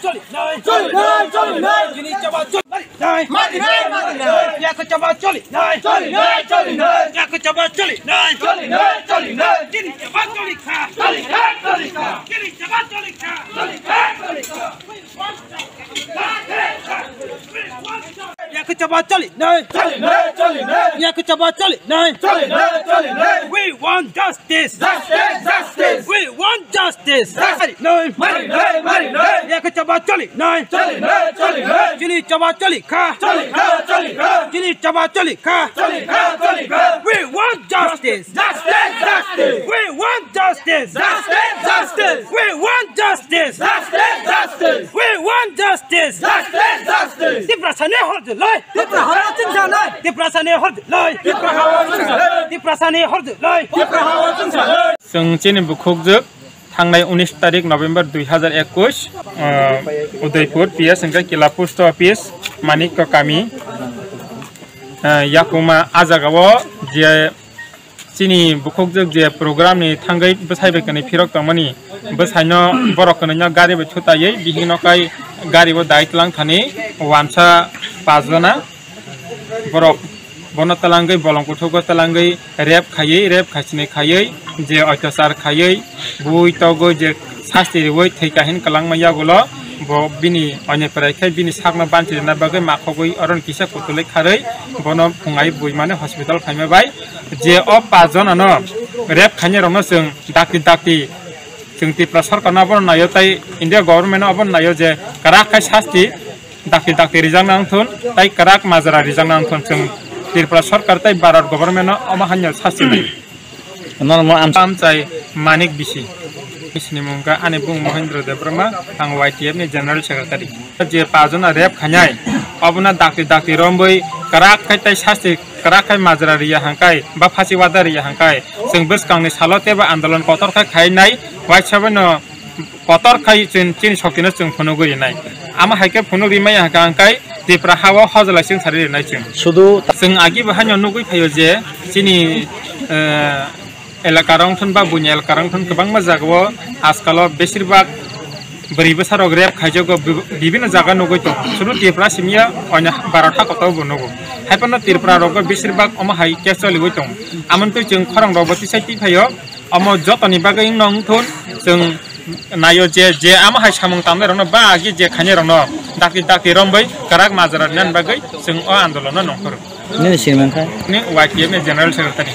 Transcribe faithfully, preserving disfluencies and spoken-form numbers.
Choli nai, choli nai. Chini chaba choli nai. Mari nai, mari nai. Yak chaba choli nai. Choli nai, choli nai. Yak chaba choli nai. Choli nai, choli nai. Chini chaba choli kha. Choli nai, choli kha. Chini chaba choli kha. Choli nai, choli kha. Yak chaba choli nai. Choli nai, choli nai. Yak chaba choli nai. Choli nai, choli nai. We want justice. Justice, justice. We want justice. Justice. Mari nai. Mari nai, mari nai. Yak chaba choli nai. Choli nai, choli nai. Chini chaba choli kha. Choli kha, choli kha. Chini chaba choli kha. Choli kha, choli kha. We want justice. Justice, justice. We want justice. Justice, justice. We want justice. Justice, justice. We want justice. Justice, justice. Tiprasa ni hor de lai. Tipra horo chwng sanai. Tiprasa ni hor de lai. Tipra horo chwng sanai. Tiprasa ni hor de lai. Tipra horo chwng sanai. Chwng chini bukhukjwk thangnai unis tarik November dui hazar ekush, ah, Udaipur P S hwnkhe Kila Post Office, Manikya Kami, ah, yakungma ah jagao je chini bukhukjwk je program ni thangwi bwsai bai kwnwi phirok tongmani, bwsaino borok kwnwino gari bai thutaiwi bihikno kai gari o dai twlang thani wansa pajana. Borok bono twlangwi bolong kuthugo twlangwi rep khaiwi, rep khaisini khaiwi, je oitosar khaiwi, bui togwi je sasti riwi thwi kahin kwlangma yagulo, bo bini onyaiprai khe bini sakno banchi rwna bagwi makhogwi oron kisa kutulwi kharwi bono phungai buimani hospital phaima bai. Je o pajona no rep khainai rokno chwng dakti dakti chwng Tripura sarkarno abono naio tei India government abono naio je kwrak khai sasti dakti dakti rijak nang thun, tei kwrak majra rijak nang thun, chwng Tripura sarkar tei Bharat government no omo hanya sasti nai. Normal am- Amchai Manik bisi. Bisini mungkha ani bung Mohendra Debbarma, ang Y T F ni General Secretary. Je pajona rep khainai, obono dakti dakti romboi kwrak khai tei sasti kwrak khai majra riya hangkai, ba phasi wada riya hangkai, chwng bwskangni salo teibo andolon kotor khai khainai, waisa bai no kotor khai chwng chini soktino chwng phunugwi rinai. Amo hai khe phunuk rimaya hwnkha hwnkhe Tripura ha-o hojlai chwng sari rinai chwng. Sudu ta- Chwng agi bo haino nugwi phaio je chini, eh, elaka rok thun ba buini elaka rok thun kwbangma jagao ajkalo besir bak bwrwi bwsa rok rep khaijago bi-, bibinno jaga nugwi tongo. Sudu Tripura simi ya oino Bharat ha kotor bo nugo. Hai phano Tripura rogo besir bak omo hai case choliwi tongo. Amoni twi chwng khorang rok bo tisai twi phaio. Omo jotoni bagwi wngno wngthun, chwng naio je, je amo hai samung tangnai rokno ba agi je khainai rokno dakti dakti rombai kwrak majra rinani bagwi chwng o andolono nongkhor. Nini sini mankha? Ni Y T F ni General Secretary.